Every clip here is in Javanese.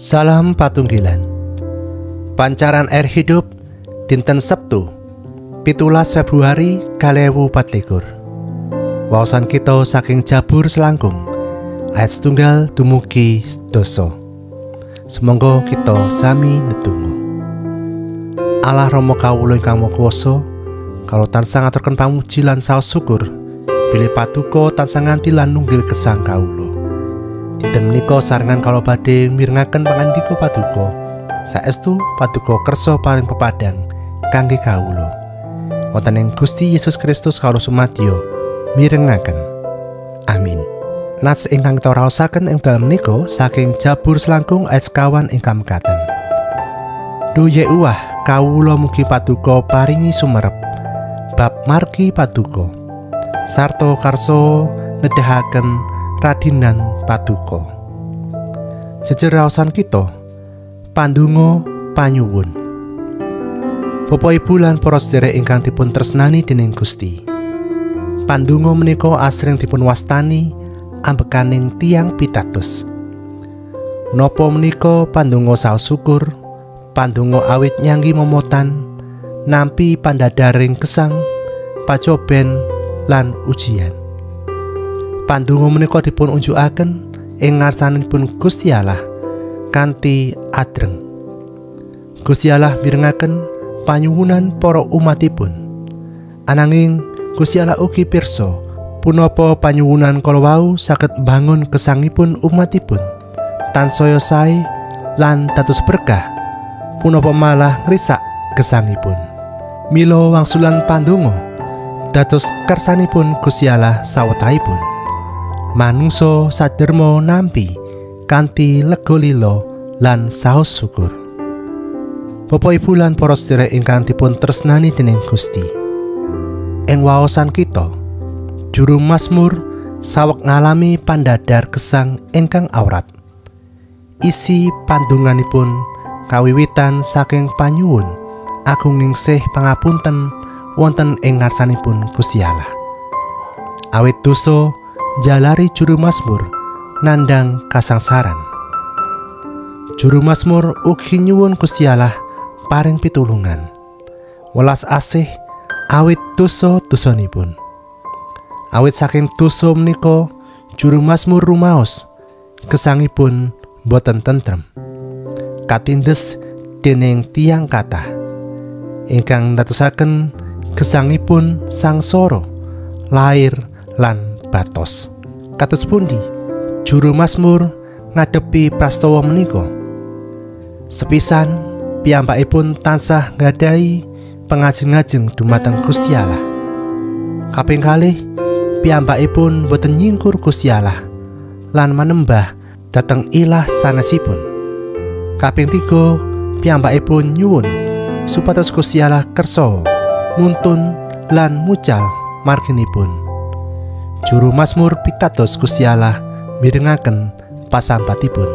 Salam patunggilan. Pancaran Air Hidup dinten Sabtu 17 Februari 2024. Waosan kita saking Jabur selangkung ayat setunggal dumugi sedasa. Sumangga kita sami ndedonga. Allah Rama kawula ingkang Maha Kuwasa, kawula tansah ngaturaken pamuji lan saos syukur bilih paduka tansah nganti lan nunggil gesang kawula. Dinten menika sarengan kawula badhe mirengaken pangandika paduka. Saestu paduka kersa paring pepadang kangge kawula. Wonten ing Gusti Yesus Kristus kawula sumadyo mirengaken. Amin. Nats ingkang kita raosaken ing dalem menika saking Jabur selangkung ayat sekawan ingkang mekaten. Duh Yeuwah, kawula mugi paduka paringi sumerep bab margi paduka sarta karsa nedahaken radinan paduka. Jejer raosan kita pandonga panyuwun. Bapak Ibu lan para sedherek ingkang dipun tresnani dening Gusti. Pandonga menika asring dipun wastani ambekaning tiyang pitados. Menapa menika pandonga saos syukur, pandonga awit nyanggi momotan, nampi pandhadaring gesang, pacoben lan ujian. Pandonga menika dipun unjukaken ing ngarsanipun Gusti Allah kanthi adreng. Gusti Allah mirengaken panyuwunan para umatipun. Ananging Gusti Allah ugi pirsa punapa panyuwunan kala wau saged mbangun gesangipun umatipun tansaya sae lan dados berkah, punapa malah ngrisak gesangipun. Mila wangsulan pandonga dados kersanipun Gusti Allah sawetahipun. Manungsa saderma nampi kanthi lega lila lan saos syukur. Bapak Ibu lan para sedherek ingkang dipun tresnani dening Gusti. Ing waosan kita, juru Mazmur saweg ngalami pandhadar gesang ingkang awrat. Isi pandunganipun kawiwitan saking panyuwun agung ningsih pangapunten wonten ing ngarsanipun Gusti Allah. Awit dosa jalari juru Mazmur nandang kasangsaran. Juru Mazmur ugi nyuwun Gusti Allah paring pitulungan, welas asih awit dosa-dosanipun. Awit saking dosa menika juru Mazmur rumaos gesangipun boten tentrem, katindes dening tiyang kathah ingkang ndadosaken gesangipun sangsara lair lan batos. Kados pundi juru Mazmur ngadepi prastawa menika? Sepisan piyambakipun tansah nggadahi pengajeng-ajeng dumateng Gusti Allah. Kaping kalih piyambakipun boten nyingkur Gusti Allah lan manembah dhateng ilah sanesipun. Kaping tiga piyambakipun nyuwun supados Gusti Allah kersa nuntun lan mucal marginipun. Juru Mazmur pitados Gusti Allah mirengaken pasambatipun.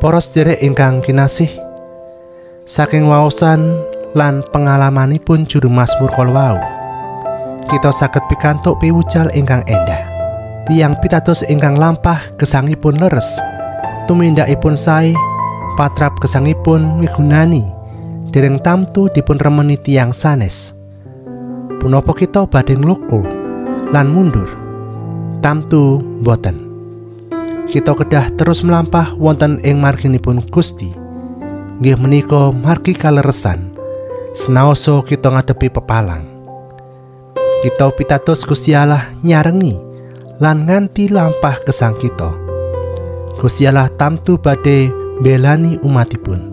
Para sedherek ingkang kinasih, saking waosan lan pengalamanipun juru Mazmur kala wau, kita saged pikantuk piwucal ingkang endah. Tiyang pitados ingkang lampah gesangipun leres, tumindakipun sae, patrap gesangipun migunani, dereng tamtu dipun remeni tiyang sanes. Punapa kita badhe ngluku lan mundur? Tamtu boten. Kita kedah terus melampah wonten ing marginipun Gusti. Nggih menika margi kaleresan senaosa kita ngadepi pepalang. Kita pitados Gusti Allah nyarengi lan nganti lampah gesang kita. Gusti Allah tamtu badhe mbelani umatipun.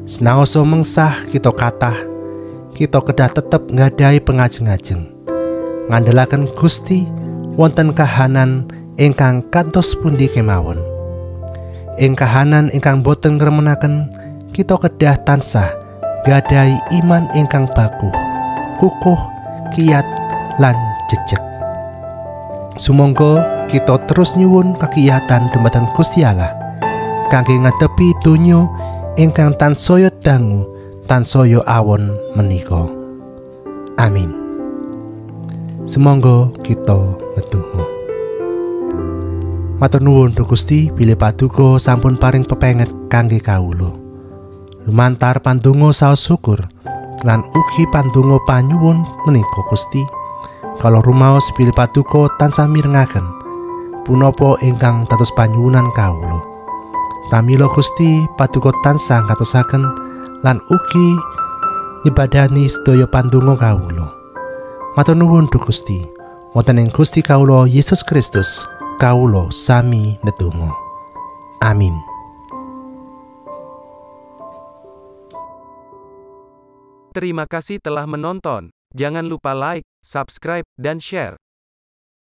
Senaosa mengsah kita kathah, kita kedah tetep nggadahi pengajeng-ajeng, ngandelaken Gusti wonten kahanan ingkang kantos pundi kemawon. Ing kahanan ingkang boten ngremenaken, kita kedah tansah nggadahi iman ingkang baku, kukuh, kiat lan jejeg. Sumangga kita terus nyuwun kakiyatan dumateng Gusti Allah kangge ngadepi donya ingkang tansaya dangu, tansaya awon menika. Amin. Sumangga kita ndedonga. Matur nuwun Duh Gusti bilih paduka sampun paring pepenget kangge kawula. Lumantar pandonga saos syukur lan ugi pandonga panyuwun menika Gusti. Kala rumaos bilih paduka tansah mirengaken punapa ingkang dados panyuwunan kawula. Pramila Gusti paduka tansah ngatosaken lan ugi nyebadani sedaya pandonga kawula. Matur nuwun Duh Gusti. Wonten ing Gusti kawula Yesus Kristus kawula sami ndedonga. Amin. Terima kasih telah menonton. Jangan lupa like, subscribe, dan share.